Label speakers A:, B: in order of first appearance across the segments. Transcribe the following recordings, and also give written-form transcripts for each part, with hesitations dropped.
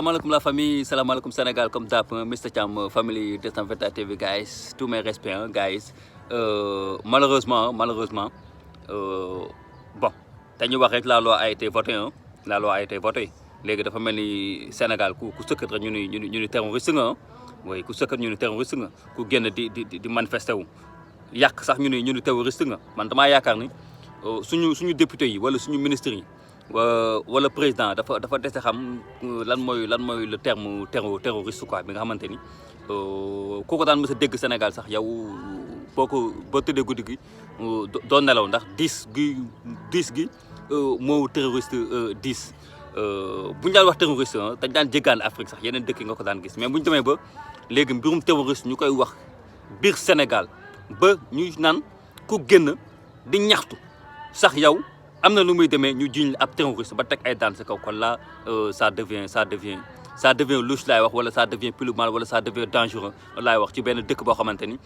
A: Assalamualaikum la famille, Assalamualaikum Sénégal comme d'hab, Mr Cham, family 221 TV guys, tous mes respects guys. Malheureusement, bon, dañu wax rek la loi a été votée, la loi a été votée. Légui dafa melni Sénégal ku sëkkat rek ñu ni terroriste nga, way ku sëkkat ñu ni terroriste nga, ku génn di manifester wu. Yak sax ñu ni terroriste nga. Man dama yaakar ni suñu député yi wala suñu ministre yi wala président dafa déssé xam lan moy le terme terroriste quoi bi nga xamanteni koko daan mësa dégg Sénégal sax yow boko bo tédé guddi gi do nelaw ndax 10 gi mo terroriste 10 buñ daan wax terroriste dañ daan jéggaan Afrique sax yeneen dëkk nga ko daan gis mais buñ démé ba légui mbirum terroriste ñukoy wax bir Sénégal ba ñuy nan ku génn di ñaxtu sax yow amna lu muy démé ñu jiñ ab terroriste ba tek ay daan sa kaw kon là ça devient louche lay wax wala ça devient plus mal wala ça devient dangereux lay wax ci benn dëkk boo xamanteni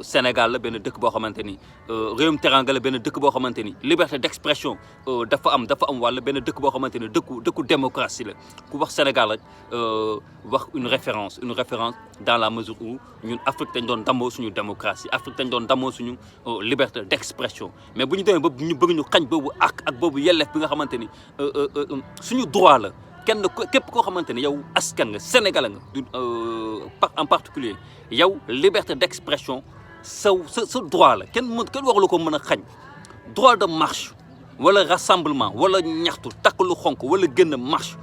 A: Sénégal la benn dëkk boo xamanteni réewum teranga la benn dëkk boo xamanteni liberté d'expression dafa am wala benn dëkk boo xamanteni dëkku démocratie la ku wax Sénégal rek wax une référence dans la mesure où ñun Afrique dañ doon damoo suñu démocratie Afrique dañ doon damoo suñu liberté d'expression mais buñu démé ba ñu bëgg ñu xañ bobu ak bobu yelleef bi nga xamanteni suñu droit la kenn képp koo xamante ne yow askan nga Sénégal nga en particulier yow liberté d'expression sa droit la kenn warulu ko mën a xañ droit de marche wala rassemblement wala ñaxtu takk lu xonk wala génn marche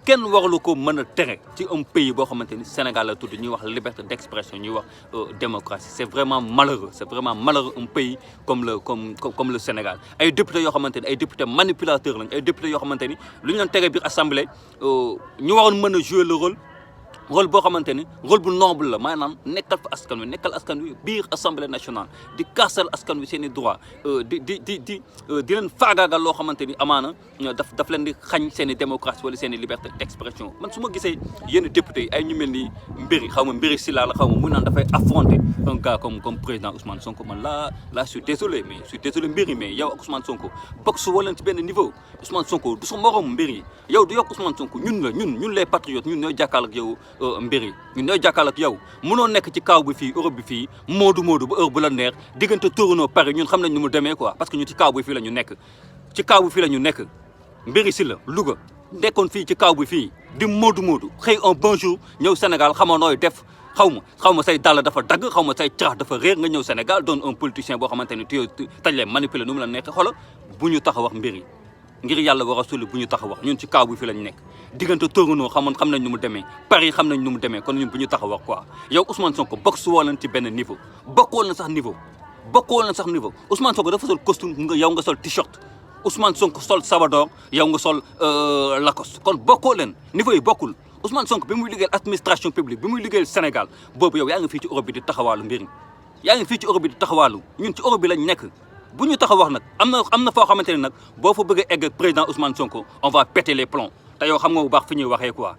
A: kenn warulu ko mën a tere ci un pays boo xamante ni Sénégal la tudd ñuy wax liberté d'expression ñuy wax démocratie c'est vraiment malheureux un pays comme le Sénégal ay députés yoo xamante ni ay députés manipulateurs lañ ay députés yoo xamante ni lu ñu leen tere biir assemblée ñu waroon mën a jouer le rôle boo xamante ni rôle bu noble la maanaam nekkal askan wi biir assemblée nationale di kaasal askan wi seen i droit di leen faagaagal loo xamante ni amaana daf leen di xañ seen i démocratie wala seen i liberté d'expression man su ma gisee yenn député yi ay ñu mel ni mbiri Sylla la xaw ma mu naan dafay affronter un gars comme président Ousmane Sonko man là je suis désolé mbiri mais yow ak Ousmane Sonko boxe wala ci benn niveau Ousmane Sonko du sa morom mbiri yow du yokk Ousmane Sonko ñun les patriotes ñun ñooy jàkkaarloo ak yow mbiri ñun ñooy jàkkaarloo ak yow mënoo nekk ci kaw bi fii Europe bi fii moodu ba heure bu la neex diggante Toronto Paris ñun xam nañ nu mu demee quoi parce que ñun ci kaw bi fii la ñu nekk mbiri Sylla Louga nekkoon fii ci kaw bi fii di moodu xëy un bon jour ñëw Sénégal xamoo nooy def xaw ma say dàll dafa dagg xaw ma say carax dafa réer nga ñëw Sénégal doon un politicien boo xamante ni tañ leen manipuler nu mu la neexee xoolal bu ñu tax a wax mbiri ngir yàlla war a suli bu ñu tax a wax ñun ci kaw bi fii lañ nekk diggante Toronto xam nañ nu mu demee Paris xam nañ nu mu demee kon ñun bu ñu tax a wax quoi yow Ousmane Sonko boxe woo leen ci benn niveau bokkoo leen sax niveau Ousmane Sonko dafa sol costume yow nga sol t-shirt Ousmane Sonko sol Sabador yow nga sol Lacoste kon bokkoo leen niveau yi bokkul Ousmane Sonko bi muy liggéeyal administration publique bi muy liggéeyal Sénégal boobu yow yaa ngi fii ci Europe bi di taxawaalu mbir ñun ci Europe bi lañ nekk bu ñu tax a wax nag am na foo xamante ne nag boo fa bëgg a egg président Ousmane Sonko on va péter les plombs te yow xam nga bu baax fi ñuy waxee quoi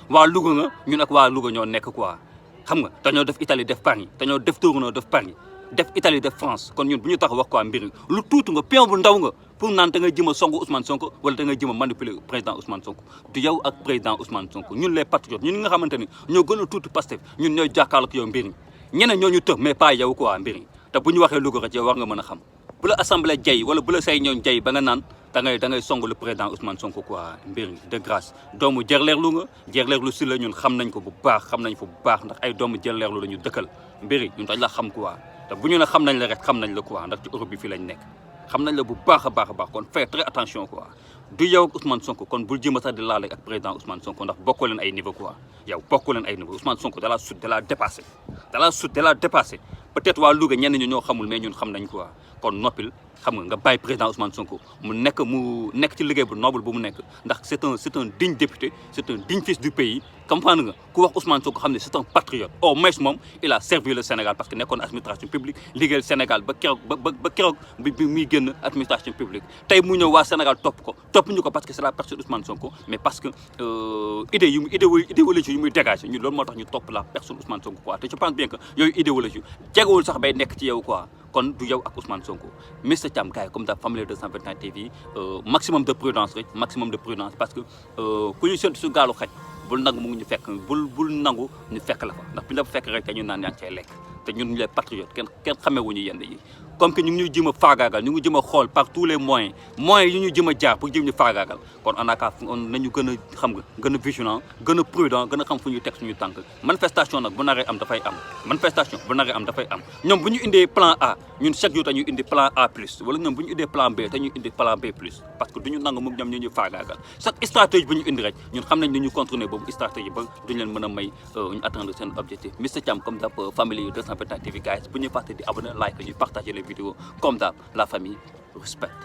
A: waa Louga nga ñun ak waa Louga ñoo nekk quoi xam nga dañoo def Italie def Paris dañoo def Toronto def Paris def Italie def France kon ñun bu ñu tax a wax quoi mbir lu tuuti nga pion bu ndaw nga pour naan da ngay jëm a songu Ousmane Sonko wala da ngay jëm a manipuler président Ousmane Sonko du yow ak président Ousmane Sonko ñun les patriotes ñun nga xamante ni ñoo gën a tuuti Pastef ñun ñooy jàkkaarloo ak yow mbir ñeneen ñoo ñu tëb mais pas yow quoi mbir te bu ñu waxee Louga rek yow war nga mën a xam bu la assemblée jay wala bu la say ñoon jay ba nga naan da ngay song le président Ousmane Sonko quoi mbir de grâce doomu jërleerlu Sylla ñun xam nañ ko bu baax ndax ay doomu jërleerlu la ñu dëkkal mbiri ñun dañ la xam quoi te bu ñu ne xam nañ la rek xam nañ la quoi ndax ci Europe bi fii lañ nekk xam nañ la bu baax a baax kon fais très attention quoi du yow ak Ousmane Sonko kon bul jéem a sax di laale ak président Ousmane Sonko ndax bokkoo leen ay niveau quoi yow bokkoo leen ay niveau Ousmane Sonko da la sut da la dépassé peut-être waa Louga ñenn ñu ñoo xamul mais ñun xam nañ quoi kon noppil xam nga bàyyi président Ousmane Sonko mu nekk ci liggéey bu noble bu mu nekk ndax c'est un digne député c'est un digne fils du pays comprendre nga ku wax Ousmane Sonko xam ne c'est un patriote au moins moom il a servi le Sénégal parce que nekkoon administration publique liggéeyal Sénégal ba keroog bi muy génn administration publique tey mu ñëw waa Sénégal topp ñu ko parce que c'est la personne Ousmane Sonko mais parce que idéologie yu muy dégager ñun loolu moo tax ñu topp la personne Ousmane Sonko quoi te je pense bien que yooyu idéologie jegewul sax bay nekk ci yow quoi kon du yow ak Ousmane Sonko Mister Thiam gars yi comme da Family 221 TV maximum de prudence rek maximum de prudence parce que ku ñu séntu su gaalu xaj bul nangu mu ngi ñu fekk bul nangu ñu fekk la fa ndax bu ñu la fekk rek te ñu naan yaa ngi cay lekk te ñun ñu les patriotes kenn xamewuñu yenn yi comme que ñu ngi ñuy jëm a faagaagal ñu ngi jëm a xool par tous les moyens yi ñu jëm a jaar pour jëm ñu faagaagal kon on a qu'à nañu gën a xam nga gën a vigilant gën a prudent gën a xam fu ñuy teg suñu tànk manifestation nag bu naree am dafay am manifestation bu naree am dafay am ñoom bu ñu indee plan A ñun chaque jour dañuy indi plan A plus wala ñoom bu ñu indee plan B dañuy indi plan B plus parce que duñu nangu moom ñoom ñu ñuy faagaagal chaque stratégie bu ñu indi rek ñun xam nañ ni ñu contourner boobu stratégie ba duñu leen mën a may ñu atteindre seen objectif Mister Thiam comme d'hab Family 221 TV guys bu ñuy fàtte di abonné like ñuy partager les vidéos comme d'hab la famille respecte